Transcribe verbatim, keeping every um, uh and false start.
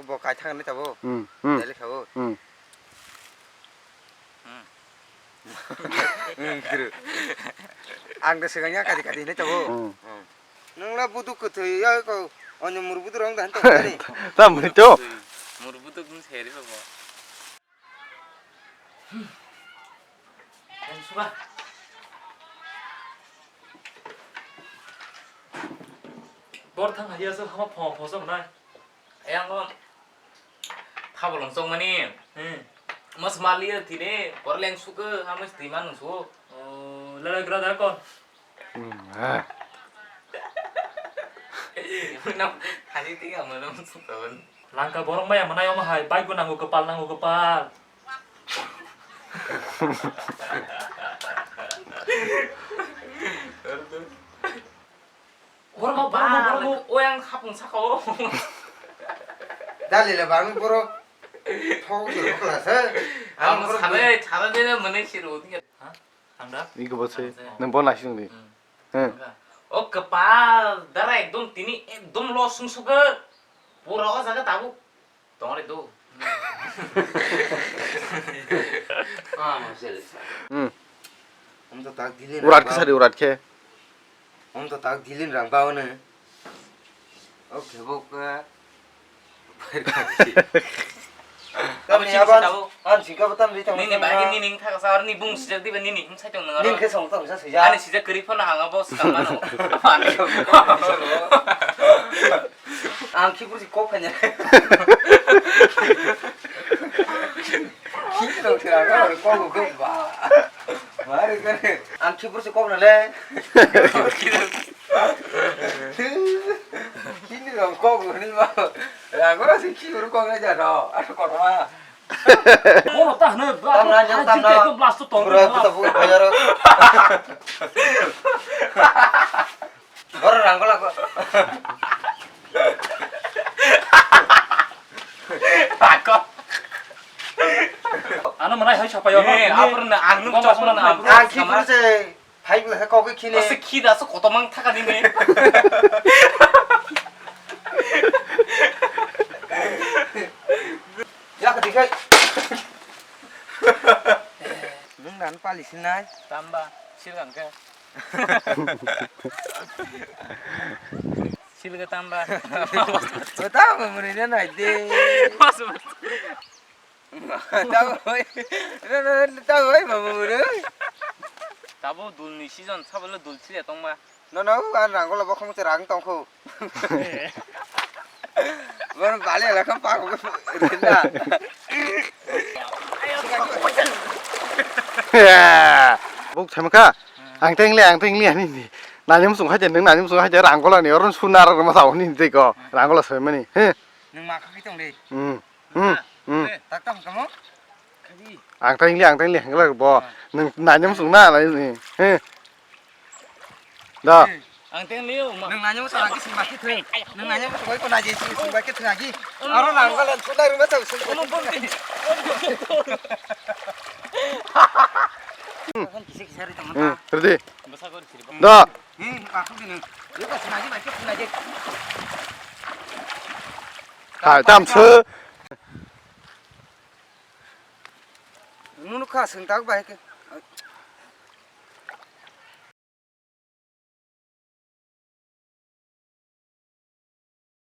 Bo kai thang ni tabo. Hmm, hmm. Dali khabo. Hmm. Hmm. Hmm, guru. Ang da segang ya kadi kadi ni tabo. Hmm. Hmm. Nang la budu kuthoi ya ko onyo mur budu rong da han to ni. Tam ni to. Mur budu kun seri babo. Suka. Bor thang haya so hama pho pho so nai. Ayang ko. Thabolong chongmani. Hmm. Mas mali tini, porleng suke, hamus timan su. Oh, lele grada kon. Hmm, ha. Nam, haji tiga mana musukawan. Langka borok maya manai omo hai, bike bo nango kepal, nango kepal. Borok, borok, borok. Oyang khapung saka o. Dali le bang borok. Thok se khla se. Ang borok sale, sale de mane siru. Ha? Ang da? Iko bo se. Ang se. Nang bo nasi nang di. Hmm. Hmm. O kepal dara ekdom tini ekdom lo sung suka. Pura o jaga tabuk. Tongre do. Ah, masel. Hmm. Om to tak dilin. Urat ke sari urat ke. Om to tak dilin rang bao ne. Oke, bo ka. Kami aban. An singka betam di tong. Nini bagi nini thaka sa ni bung sejak di nini. Sai tong nang. Nin ke song tong sa suya. Ani sejak keri phone hanga bo skang mano. Ang khibur si kok khanya. Khibur si kok kok ba. Mari kare. Ang khibur si kok nale. Khibur si kok nale ba. Ang ora si khibur kok nale jano. Asu kok ma. Bono ta hwnwi ba, Tamna, ai, tamna. Jikte ekdom last o tong. Bura, buta, buta, buyaro. Bura, ranggo lago. Ako. Ano manai hai sapayo, no? Eh, no? Apor na, ang nuk chosma na, ang sama. Ang ki pura se. Phai bwla khe kok khe khini. Ase khi da, ase kotomang thaka nini. Yak dikhai. Nung dan pali sinai. Tamba, sirgan khe. Silga tamba. Tamba muni na nai de. Mas, mas. Tamo bai, tamo bai, mama muru. Tabo dul ni season, sabo le dul chile tong ba. No, no, an ranggo lo bokhong se rang tong kho. Bon bali ala kam pa ko rena. Buk thamka. Ang teng le, ang teng le ani ni. Nani musung haje, nang nani musung haje ranggo lo ni oron sunar ma tao ni de ko. Ranggo lo soi mani. He. Nang ma kha ki tong de. Hmm. Hmm, hmm. Tak tam kamo? Kadi. Ang tang li, ang tang li, hengla bo. Ah. Nang nanya musung na lai ni. He. Da. Ang tang li, ma. Nang nanya musung lagi sing baki thung. Nang nanya musung ko naji sing, sing baki thung lagi. Aro nang galan sudah rumah tahu sing. Ono bombi. Kan kisi kisi hari teman. Hmm, ready. Basa kor siri. Da. Hmm, aku gini. Yo ka sing lagi, baki thung lagi. Hai, tam se. Nunu kha seng tak bai khe.